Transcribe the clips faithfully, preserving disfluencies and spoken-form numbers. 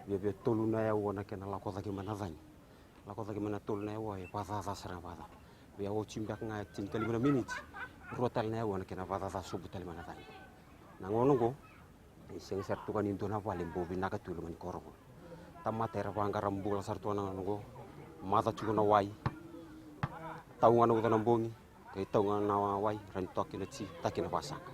Viavia tolu na yaua na kena lako cake mai na cagi. Lako cake mai na tolu na yaua e vakacaca sara ga vakacaca. Via oti beka ga e tinikalima na miniti, rua tale na yaua na kena vakacaca sobu tale mai na cagi. Na gauna oqo e sega sara tu ga ni dua na vale bau vinaka tu e loma ni koro oqo. Tamata era vaqara bula sara tu ga na gauna oqo. Maca tiko na wai, tau ga na uca na bogi, kei tau ga na wai, rawa ni toka kina ti, taki na vasaqa.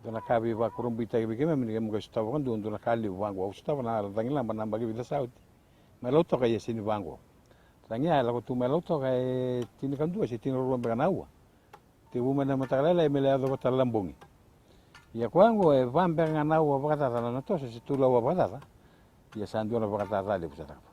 Dua na ka veivakurabuitaki vei keimami ni keimami qai sotava vakadua dua na ka levu vaqo. Au sotava na cagilaba na yabaki vica sa oti mai Lautoka, ia sega ni vaqo. Cagi ya e lako tu mai Lautoka e tinikadua se tinikarua beka na aua. Tekivu mai na mataka lailai me lai yacova tale na bogi. Ia koya oqo e va beka ga na aua vakacaca na nona toso se tolu aua vakacaca. Ia sa dua na vakacaca levu sa caka.